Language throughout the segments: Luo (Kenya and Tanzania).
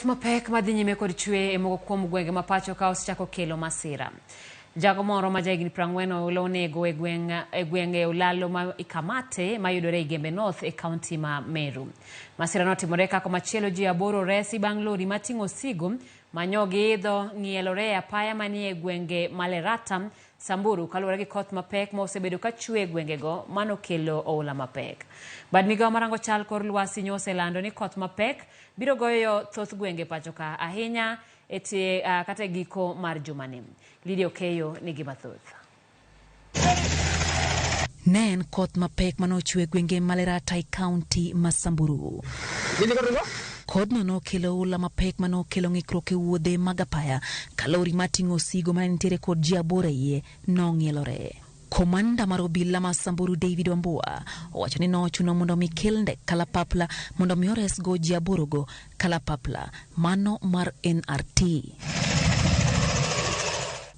Koth mapek madhi nyime kod chwe e moko kuom gwenge ma pacho ka osechako kelo masira. Jago moro ma jahigni 40 oula onego e gweng' e gwenge Olalo ma Ikamate mayudore e Igembe North e kaunti ma Meru. Masira notimore ka komachielo ji aboro oresi bang' lori mating'o osigo manyo giidho ng'ielore e apaya manie gwenge ma Lerata, Samburu kaluwore gi koth mapek ma osebedo ka chwe e gwengego manokelo oula mapek. Bad migawo marango chal kor lwasi nyo oselando ni koth mapek biro goyo thoth gwenge pacho ka ahinya e tie kata e giko mar jumani. Lydia Okeyo nigi mathoth. Ne en koth mapek mane ochwe e gwenge ma Lerata e kaunti ma Samburu. Kodhno nokelo oula mapek mane okelo ng'ikruok e wuodhe mag apaya ka lori mating'o osigo mane nitiere kod ji aboro e iye nong'ielore. Komanda mar obila ma Samburu David Wambua owacho ni nochuno mondo mi kel ndek kalapapla mondo mi oresgo ji aborogo kalapapla mano mar NRT.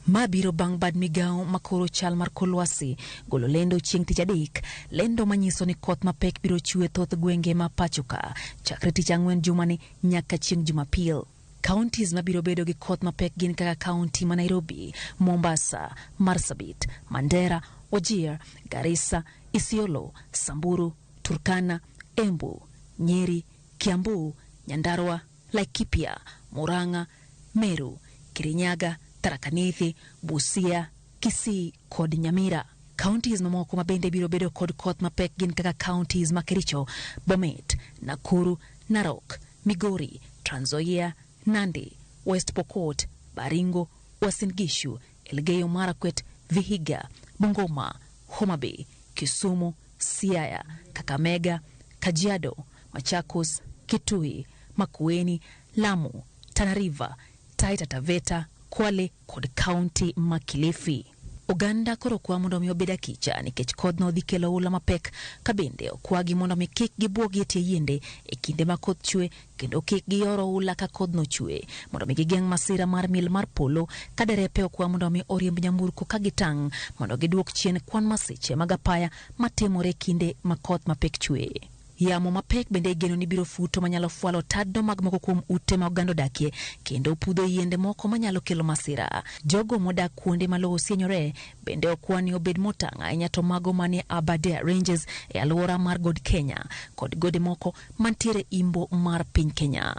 Ma biro bang' bad migawo makoro chal mar kor lwasi golo lendo chieng' tich adek, lendo manyiso ni koth mapek biro chwe thoth gwenge ma pachoka chakre tich ang'wen jumani nyaka chieng' Jumapil. Counties mabiro bedo gi koth mapek gin kaka kaunti ma Nairobi, Mombasa, Marsabit, Mandera, Wajir, Garissa, Isiolo, Samburu, Turkana, Embu, Nyeri, Kiambu, Nyandarua, Laikipia, Murang'a, Meru, Kirinyaga, Tharaka Nithi, Busia, Kisii kod Nyamira. Counties mamoko ma bende biro bedo kod koth mapek gin kaka counties ma Kericho, Bomet, Nakuru, Narok, Migori, Trans Nzoia, Nandi, West Pokot, Baringo, Uasin Gishu, Elgeyo Marakwet, Vihiga, Bungoma, Homa Bay, Kisumu, Siaya, Kakamega, Kajiado, Machakos, Kitui, Makueni, Lamu, Tana River, Taita Taveta, Kwale kod kaunti ma Kilifi. Oganda koro okwa mondo mi obed akicha nikech kodhno dhi kelo oula mapek ka bende okwagi mondo mi kik gibuogi e tie yiende e kinde ma koth chwe kendo kik gior oula ka kodhno chwe mondo mi gigeng' masira mar mil mar polo ka derepe okwa mondo mi oriemb nyamburko ka gitang' mondo giduok chien kwan masiche mag apaya matimore kinde ma koth mapek chwe. Yamo mapek bende igeno ni biro futo manyalo fwalo tado mag moko kuom ute ma oganda odakie kendo pudho yiende moko manyalo kelo masira. Jogo modak kuonde ma lowo osienyore bende okwa ni obed motang' ahinya to mago manie Aberdare Ranges e alwora mar God Kenya kod gode moko mantiere imbo mar piny Kenya.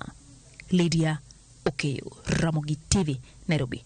Lydia Okeyo, Ramogi TV, Nairobi.